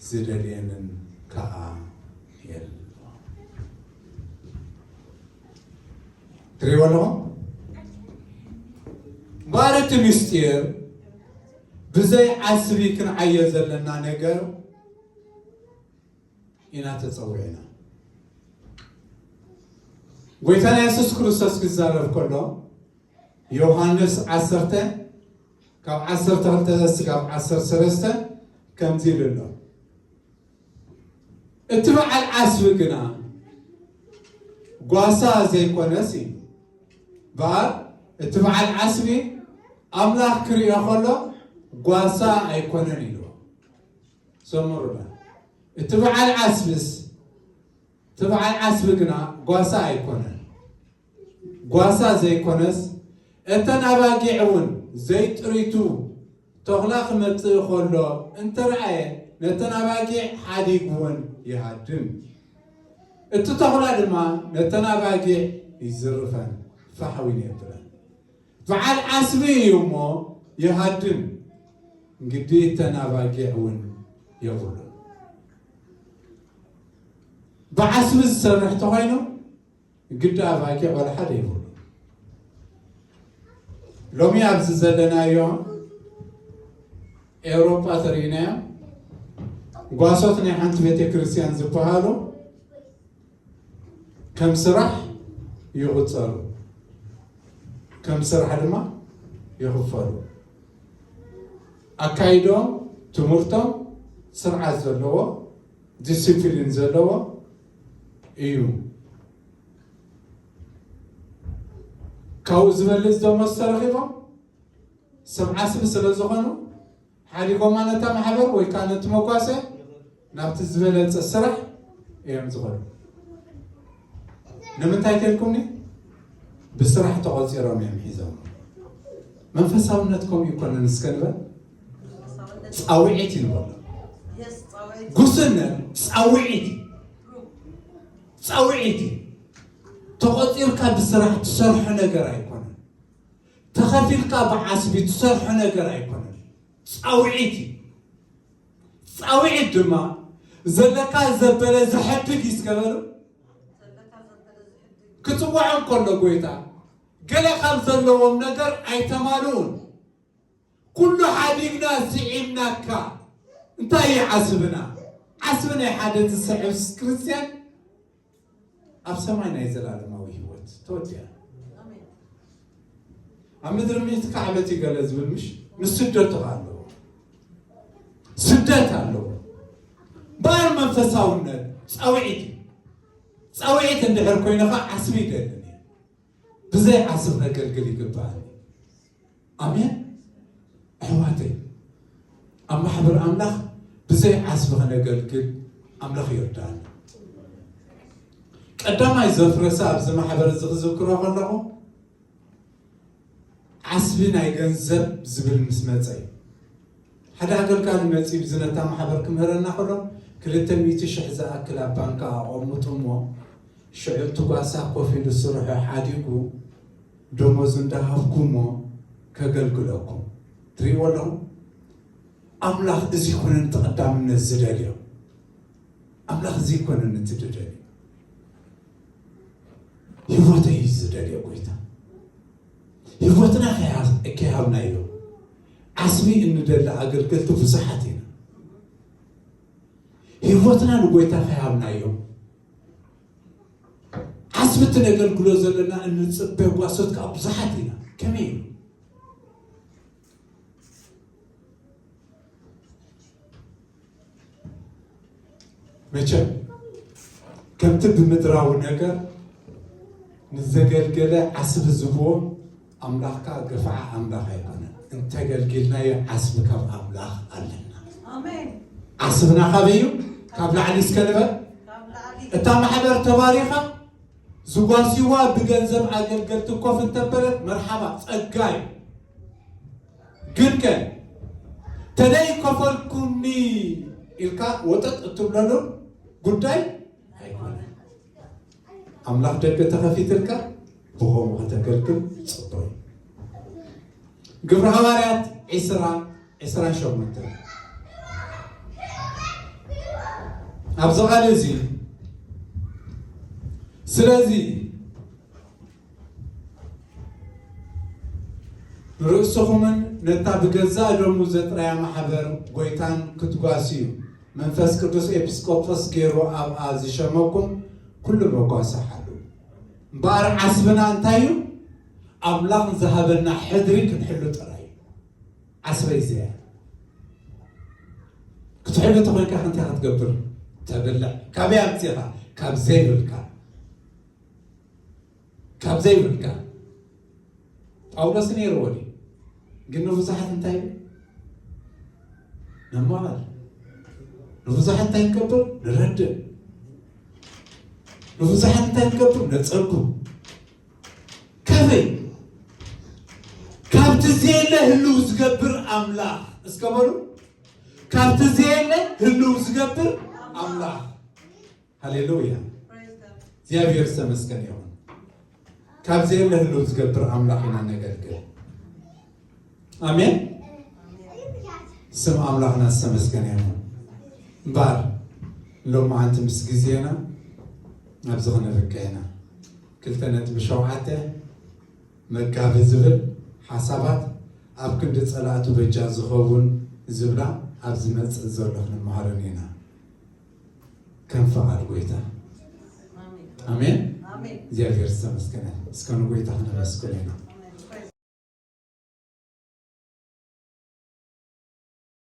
ዝደልየንን ከኣ የሎ። ትሪእዎ ኣለኹም? እምበኣር እቲ ምስጢር ብዘይ ዓስቢ ክንዓዮ ዘለና ነገር ኢና ተጸዊዕና። ጎይታና የሱስ ክርስቶስ ክዛረብ ከሎ ዮሃንስ ዓሰርተ ካብ ዓሰርተ ክልተ ስጋብ ዓሰርተ ሰለስተ ከምዚ ኢሉ ኣሎ። እቲ በዓል ዓስቢ ግና ጓሳ ዘይኮነስ እዩ። እምበኣር እቲ በዓል ዓስቢ ኣምላኽ ክርእዮ ከሎ ጓሳ ኣይኮነን ኢልዎ። ሰምሩላ። እቲ በዓል ዓስብስ፣ እቲ በዓል ዓስቢ ግና ጓሳ ኣይኮነን። ጓሳ ዘይኮነስ፣ እተን ኣባጊዕ እውን ዘይጥሪቱ ተኹላ ክመጽእ ከሎ እንተረኣየ፣ ነተን ኣባጊዕ ሓዲጉ እውን ይሃድን። እቲ ተኹላ ድማ ነተን ኣባጊዕ ይዝርፈን፣ ፋሕ እውን የብለን። በዓል ዓስቢ እዩ እሞ ይሃድን፣ እንግዲህ እተን ኣባጊዕ እውን የብሉን። ብዓስቢ ዝሰርሕ ተኾይኑ ግዲ ኣባኪ ቆልሓ ደይብሉ። ሎሚ ኣብዚ ዘለናዮ ኤውሮጳ ተርእናዮ ጓሶት ናይ ሓንቲ ቤተ ክርስቲያን ዝበሃሉ ከም ስራሕ ይቑጸሩ፣ ከም ስራሕ ድማ ይኽፈሉ። ኣካይዶም ትምህርቶም ስርዓት ዘለዎ ዲሲፕሊን ዘለዎ እዩ። ካብኡ ዝበልፅ ደሞዝ ተረኺቦም ሰብ ዓስቢ ስለ ዝኾኑ ሓዲጎማ ነታ ማሕበር ወይ ከዓ ነቲ መጓሰ ናብቲ ዝበለፀ ስራሕ እዮም ዝኾኑ። ንምንታይ ተልኩምኒ? ብስራሕ ተቆፂሮም እዮም ሒዞም። መንፈሳውነት ከምኡ ይኮነን እስከ ንበል። ፃውዒት ይንበሎ። ጉስነት ፃውዒት እዩ። ፃውዒት እዩ። ተቆፂርካ ብስራሕ ትሰርሖ ነገር ኣይኮነን። ተኸፊልካ ብዓስቢ ትሰርሖ ነገር ኣይኮነን። ፃውዒት እዩ። ፃውዒት ድማ ዘለካ ዘበለ ዘሐድግ እዩ። እስከ በሉ። ክፅዋዕ እንከሎ ጎይታ ገለ ካብ ዘለዎም ነገር ኣይተማልኡን። ኩሉ ሓዲግና ስዒብናካ። እንታይ እዩ ዓስብና? ዓስቢ ናይ ሓደ ዝስዕብ ክርስትያን ኣብ ሰማይ ናይ ዘላለማዊ ህይወት ተወዲኣ። ኣብ ምድሪ ምእቲ ካዕበት እዩ ገለ ዝብል ምሽ ንስደት ኣለዎ። ስደት ኣለዎ። በኣር መንፈሳውነት ፃውዒት እዩ። ፃውዒት እንድሕር ኮይንኻ ዓስቢ ይደልን እዩ። ብዘይ ዓስብ ከገልግል ይግባእ። ኣሜን። ኣሕዋተይ ኣብ ማሕበር ኣምላኽ ብዘይ ዓስቢ ከነገልግል ኣምላኽ ይርዳን። ቀዳማይ ዘፍረሰ ኣብዚ ማሕበር እዚ ክዝክሮ ከለኹ ዓስቢ ናይ ገንዘብ ዝብል ምስ መፀ እዩ። ሓደ ኣገልጋሊ መፂኡ ብዝነታ ማሕበር ክምህረና ከሎ ክልተ ሚእቲ ሽሕ ዝኣክል ኣብ ባንካ ኣቐምጡ እሞ ሽዑ እቲ ጓሳ ኮፍ ኢሉ ስርሑ ሓዲጉ ደሞዙ እንዳሃብኩ እሞ ከገልግለኩም ትሪእዎ ኣለኹም። ኣምላኽ እዚ ይኮነን እቲ ቀዳምነት ዝደልዮ። ኣምላኽ እዚ ይኮነን እቲ ዝደልዮ። ህይወተይ እዩ ዝደልዮ ጎይታ። ህይወትና ከይሃብናዮ ዓስቢ እንደሊ ኣገልገልቲ ብዙሓት ኢና። ህይወትና ንጎይታ ከይሃብናዮ ዓስቢ እቲ ነገልግሎ ዘለና እንፅበ ጓሶት ከዓ ብዙሓት ኢና። ከመይ እዩ? መቸም ከምቲ ብምድራዊ ነገር ንዘገልገለ ዓስቢ ዝብዎ ኣምላኽካ ገፋዓ ኣምላኽ ኣይኮነን። እንተገልጊልናዮ ዓስቢ ካብ ኣምላኽ ኣለና። ዓስብና ካበይ እዩ? ካብ ላዕሊ እስከ ንበል። እታ ማሕበር ተባሪኻ ዝጓሲዋ ብገንዘብ ኣገልገልቲ ኮፍ እንተበለት መርሓባ ጸጋ እዩ። ግን ከ ተለይ ከፈልኩምኒ ኢልካ ወጠጥ እትብለሉ ጉዳይ ኣይኮነን። ኣምላኽ ደገ ተኸፊትልካ ብኸምኡ ከተገልግል ጽቡቕ እዩ። ግብሪ ሃዋርያት ዕስራ ዕስራን ሸሞንተን ኣብዚ ቃል እዚ ስለዚ ንርእስኹምን ነታ ብገዛእ ደሙ ዘጥራያ ማሕበር ጎይታን ክትጓስዩ መንፈስ ቅዱስ ኤጲስቆጶስ ገይሩ ኣብኣ ዝሸመኩም ኩሉ መጓሳ ሓሉ። እምበኣር ዓስብና እንታይ እዩ? ኣምላኽ ዝሃበና ሕድሪ ክንሕሉ ጥራይ እዩ። ዓስበይ ዘያ ክትሕሉ ተኾይንካ እንታይ ክትገብር? ተብልዕ። ካበይ ኣምፂኻ? ካብ ዘይብልካ። ካብ ዘይብልካ። ጳውሎስ ነይርዎ ድዩ? ግን ንብዙሓት እንታይ ይብል? ነማቐል። ንብዙሓት እንታይ ንገብር? ንረድእ። ንብዙሓት እንታይ ንገብር? ነጸጉ። ከመይ? ካብቲ ዘየለ ህልው ዝገብር ኣምላኽ። እስከ በሉ። ካብቲ ዘየለ ህልው ዝገብር ኣምላኽ። ሃሌሉያ። እግዚኣብሔር ዝተመስገነ ይኹን። ካብ ዘየለ ህልው ዝገብር ኣምላኽ ኢና ነገልግል። ኣሜን። ስም ኣምላኽና ዝተመስገነ ይኹን። እምበኣር ሎማዓንቲ ምስ ግዜና ኣብዚ ክነብቅዕ ኢና። ክልተ ነጥቢ ሸውዓተ መጋቢ ዝብል ሓሳባት ኣብ ክንዲ ጸላእቱ በጃ ዝኸውን ዝብላ ኣብ ዝመጽእ ዘሎ ክንመሃረን ኢና። ከም ፈቓድ ጎይታ። ኣሜን። እግዚኣብሔር ዝተመስገነ። እስከ ንጎይታ ክነመስግን ኢና።